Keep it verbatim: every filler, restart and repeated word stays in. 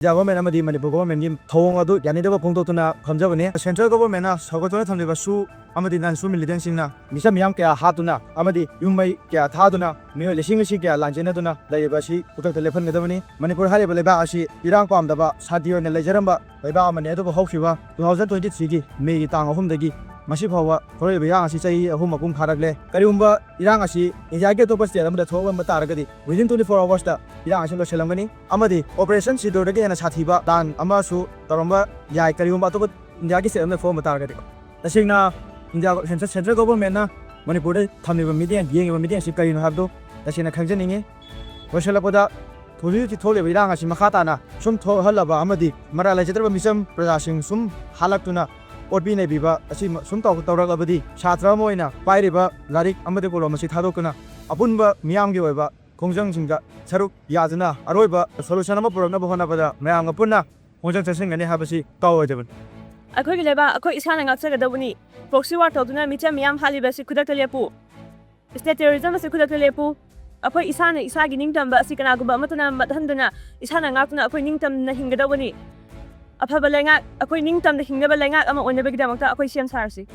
India government ꯑꯃꯗꯤ ꯃꯅꯤꯄꯨꯔ ꯒꯣꯔꯃꯦꯟꯒꯤ ꯊꯧꯑꯣꯡ ꯑꯗꯨ ꯌꯥꯅꯤꯡꯗꯕ ꯐꯣꯡꯗꯣꯛꯇꯨꯅ ꯐꯝꯖꯕꯅꯤ꯫ ꯁꯦꯟꯇ꯭ꯔꯦꯜ ꯒꯣꯔꯃꯦꯟꯅ ꯁꯧꯒꯠꯇꯨꯅ ꯊꯝꯂꯤꯕ ꯁꯨ ꯑꯃꯗꯤ ꯅꯟ ꯁꯨ ꯃꯤꯂꯤꯇꯦꯟꯁꯤꯡꯅ ꯃꯤꯆꯝ ꯃꯤꯌꯥꯝ ꯀꯌꯥ ꯍꯥꯠꯇꯨꯅ ꯑꯃꯗꯤ ꯌꯨꯝ ꯃꯩ ꯀꯌꯥ ꯊꯥꯗꯨꯅ ꯃꯤꯑꯣꯏ ꯂꯤꯁꯤꯡ ꯂꯤꯁꯤꯡ ꯀꯌꯥ ꯂꯥꯟꯖꯦꯟꯅꯗꯨꯅ ꯂꯩꯔꯤꯕ ꯑꯁꯤ ꯈꯨꯗꯛꯇ ꯂꯦꯞꯍꯟꯒꯗꯕꯅꯤ꯫ ꯃꯅꯤꯄꯨꯔ ꯍꯥꯏꯔꯤꯕ ꯂꯩꯕꯥꯛ ꯑꯁꯤ ꯏꯔꯥꯡ ꯄꯥꯝꯗꯕ, ꯁꯥꯟꯇꯤ ꯑꯣꯏꯅ ꯂꯩꯖꯔꯝꯕ ꯂꯩꯕꯥꯛ ꯑꯃꯅꯤ꯫ ꯑꯗꯨꯕꯨ ꯍꯧꯈꯤꯕ two thousand twenty three ꯒꯤ ꯃꯦꯒꯤ ꯇꯥꯡ ꯑꯍꯨꯝꯗꯒꯤ ꯉꯁꯤ ꯐꯥꯎꯕ ꯊꯣꯛꯂꯛꯂꯤꯕ ꯏꯔꯥꯡ ꯑꯁꯤ ꯆꯍꯤ ꯑꯍꯨꯝ ꯃꯄꯨꯡ ꯐꯥꯔꯛꯂꯦ꯫ ꯀꯔꯤꯒꯨꯝꯕ ꯏꯔꯥꯡ ꯑꯁꯤ ꯏꯟꯗꯤꯌꯥꯒꯤ ꯑꯇꯣꯞꯄ ꯁ꯭ꯇꯦꯠ ꯑꯃꯗ ꯊꯣꯛꯂꯝꯕ ꯇꯥꯔꯒꯗꯤ, within twenty four hours ꯇ ꯏꯔꯥꯡ ꯑꯁꯤ ꯂꯣꯏꯁꯤꯜꯂꯝꯒꯅꯤ ꯑꯃꯗꯤ ꯑꯣꯄꯔꯦꯁꯟ ꯁꯤꯟꯗꯨꯔꯗꯒꯤ ꯍꯦꯟꯅ ꯁꯥꯊꯤꯕ ꯂꯥꯟ ꯑꯃꯁꯨ ꯇꯧꯔꯝꯕ ꯌꯥꯏ, ꯀꯔꯤꯒꯨꯝꯕ ꯑꯇꯣꯞꯄ ꯏꯟꯗꯤꯌꯥꯒꯤ ꯁ꯭ꯇꯦꯠ ꯑꯃꯗ ꯊꯣꯛꯂꯝꯕ ꯇꯥꯔꯒꯗꯤ꯫ ꯇꯁꯦꯡꯅ ꯏꯟꯗꯤꯌꯥ ꯁꯦꯟꯇ꯭ꯔꯦꯜ ꯒꯣꯚꯔꯟꯃꯦꯟꯠꯅ ꯃꯅꯤꯄꯨꯔꯗ ꯊꯝꯂꯤꯕ ꯃꯤꯠꯌꯦꯡ, ꯌꯦꯡꯉꯤꯕ ꯃꯤꯠꯌꯦꯡ ꯑꯁꯤ ꯀꯔꯤꯅꯣ ꯍꯥꯏꯕꯗꯨ ꯇꯁꯦꯡꯅ ꯈꯪꯖꯅꯤꯡꯉꯤ꯫ ꯂꯣꯏꯁꯤꯜꯂꯛꯄꯗ, ꯍꯧꯖꯤꯛ ꯍꯧꯖꯤꯛ ꯊꯣꯛꯂꯤꯕ ꯏꯔꯥꯡ ꯑꯁꯤ ꯃꯈꯥ ꯇꯥꯅ ꯁꯨꯝ ꯊꯣꯛꯍꯜꯂꯕ ꯑꯃꯗꯤ ꯃꯔꯥꯜ ꯂꯩꯖꯗ꯭ꯔꯕ ꯃꯤꯆꯝ ꯄ꯭ꯔꯖꯥꯁꯤꯡ ꯁꯨꯝ ꯍꯥꯠꯂꯛꯇꯨꯅ ꯑꯣꯠꯄꯤ ꯅꯩꯕꯤꯕ ꯑꯁꯤ ꯁꯨꯝ ꯇꯧ-, ꯇꯧꯔꯛꯂꯕꯗꯤ, ꯁꯥꯇ꯭ꯔ ꯑꯃ ꯑꯣꯏꯅ ꯄꯥꯏꯔꯤꯕ ꯂꯥꯏꯔꯤꯛ ꯑꯃꯗꯤ ꯀꯣꯂꯣꯝ ꯑꯁꯤ ꯊꯥꯗꯣꯛꯇꯨꯅ ꯑꯄꯨꯟꯕ ꯃꯤꯌꯥꯝꯒꯤ ꯑꯣꯏꯕ ꯈꯣꯡꯖꯪꯁꯤꯡꯗ ꯁꯔꯨꯛ ꯌꯥꯗꯨꯅ ꯑꯔꯣꯏꯕ ꯁꯣꯂꯨꯁꯟ ꯑꯃ ꯄꯨꯔꯛꯅꯕ ꯍꯣꯠꯅꯕꯗ ꯃꯌꯥꯝꯒ ꯄꯨꯟꯅ ꯈꯣꯡꯖꯪ ꯆꯠꯁꯤꯟꯒꯅꯤ ꯍꯥꯏꯕꯁꯤ ꯀꯥꯎꯔꯣꯏꯗꯕꯅꯤ꯫ ꯑꯩꯈꯣꯏꯒꯤ ꯂꯩꯕꯥꯛ ꯑꯩꯈꯣꯏ ꯏꯁꯥꯅ ꯉꯥꯛꯆꯒꯗꯧꯕꯅꯤ꯫ ꯄ꯭ꯔꯣꯛꯁꯤ ꯋꯥꯔ ꯇꯧꯗꯨꯅ ꯃꯤꯆꯝ ꯃꯤꯌꯥꯝ ꯍꯥꯠꯂꯤꯕ ꯑꯁꯤ ꯈꯨꯗꯛꯇ ꯂꯦꯞꯄꯨ꯫ ꯁ꯭ꯇꯦꯠ ꯇꯦꯔꯣꯔꯤꯖꯝ ꯑꯁꯤ ꯈꯨꯗꯛꯇ ꯂꯦꯞꯄꯨ꯫ ꯑꯩꯈꯣꯏ ꯏꯁꯥꯅ ꯏꯁꯥꯒꯤ ꯅꯤꯡꯇꯝꯕ ꯑꯁꯤ ꯀꯅꯥꯒꯨꯝꯕ ꯑꯃꯠꯇꯅ ꯃꯠꯍꯟꯗꯅ ꯏꯁꯥꯅ ꯉꯥꯛꯇꯨꯅ ꯑꯩꯈꯣꯏ ꯅꯤꯡꯇꯝꯅ ꯍꯤꯡꯒꯗꯧꯕꯅꯤ꯫ ꯑꯐꯕ ꯂꯩꯉꯥꯛ, ꯑꯩꯈꯣꯏ ꯅꯤꯡꯇꯝꯅ ꯍꯤꯡꯅꯕ ꯂꯩꯉꯥꯛ ꯑꯃ ꯑꯣꯏꯅꯕꯒꯤꯗꯃꯛꯇ ꯑꯩꯈꯣꯏ ꯁꯦꯝ ꯁꯥꯔꯁꯤ꯫